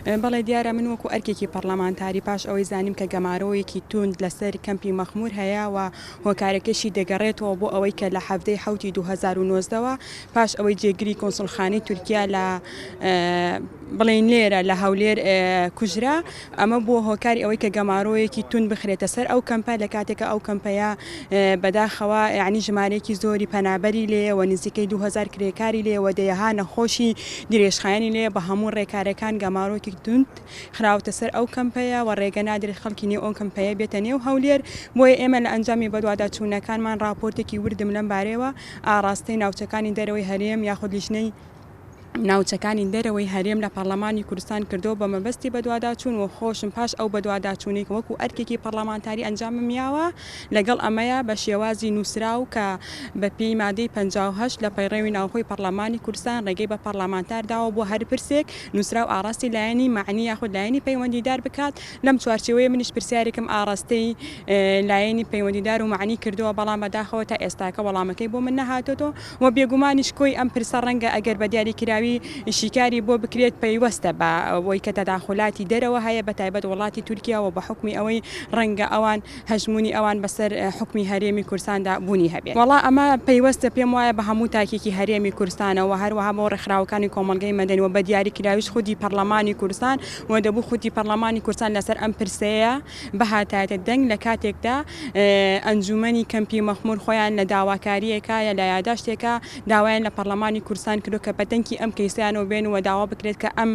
بەڵێ دیارە من وەکو ئەرکێکی پەڕلەمانتاری پاش ئەوەی زانیم کە گەمارۆیەکی توند لەسەر کەمپی مەخمور هەیە و هۆکارەکەشی دەگەڕێتەوە بۆ ئەوەی کە لە حەڤدە ی حەوتی 2019 وە پاش ئەوەی جێگری کۆنسوڵخانەی تورکیا لە بڵێین لێرە لە هەولێر کوژرا ئەمە بووە هۆکاری ئەوەی کە گەمارۆیەکی توند بخرێتە سەر ئەو کەمپە لە کاتێکا ئەو کەمپەیە بەداخەوە یانی ژمارەیەکی زۆری پەنابەری لێیە و نزیکەی 2000 کرێکاری لێیە و دەیەها نەخۆشی درێژخایەنی لێیە بە هەموو ڕێکارەکان گەمارۆیەکی توند خراوەتە سەر ئەو کەمپەیە و ڕێگە نادرێت خەڵکی نێو ئەو کەمپەیە بێتە نێو هەولێر بۆیە ئێمە لە ئەنجامی بەدواداچوونەکانمان ڕاپۆرتێکی وردم لەم بارەیەوە ئاڕاستەی ناوچەکانی دەرەوەی هەرێم یاخود لیژنەی ناوچەکانی دەرەوەی هەرێم لە پەڕلەمانی کوردستان کردووە بە مەبەستی بەدواداچوون و خۆشم پاش ئەو بەدواداچوونەی کە وەکو ئەرکێکی پەڕلەمانتاری ئەنجامم یاوە لەگەڵ ئەمەیا بە شێوازی نووسراو کە بە پێی مادەی 58 لە پەیڕەوی ناوخۆی پەڕلەمانی کوردستان ڕێگەی بە پەڕلەمانتار داوە بۆ هەر پرسێک نووسراو ئاڕاستی لایەنی مەعنی یاخود لایەنی پەیوەندیدار بکات لەم چوارچێوەیە منیش پرسیارێکم ئاڕاستەی لایەنی پەیوەندیدار و مەعنی کردووە بەڵام بەداخەوە تا ئێستاکە وەڵامەکەی بۆ من نەهاتۆتەوە و بێگومانیش کۆی ئەم پرسە ڕەنگە ئەگەر بە دیاریکراوی شیکاری بۆ بکرێت پەیوەستە بە وەی کە تەداخولاتی دەرەوە هەیە بە تایبەت وڵاتی تورکیا و بە حوکمی ئەوەی ڕەنگە ئەوان هەژموونی ئەوان بەسەر حوکمی هەرێمی کوردستاندا بوونی هەبێت. وەڵا ئەمە پەیوەستە پێم وایە بە هەموو تاکێکی هەرێمی کوردستانەوە و هەروەها بۆ ڕێکخراوەکانی کۆمەڵگەی مەدەنی و بە دیاریکراویش خودی پەڕلەمانی کوردستان و دەبوو خودی پەڕلەمانی کوردستان لەسەر ئەم پرسەیە بهاتایەتە دەنگ لە کاتێکدا ئەنجومەنی کەمپی مەخمور خۆیان لە داواکارییەکا یا لە یاداشتێکا داوایان لە پەڕلەمانی کوردستان کردوە کە بە دەنگی ئەم کەیسەیانەوە بێن و داوا بکرێت کە ئەم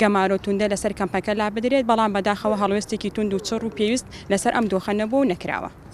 گەمارۆ توندە لەسەر کەمپەکە لابدرێت، بەڵام بەداخەوە هەڵوێستێکی توند و چڕ و پێویست لەسەر ئەم دۆخە نەبووە و نەکراوە.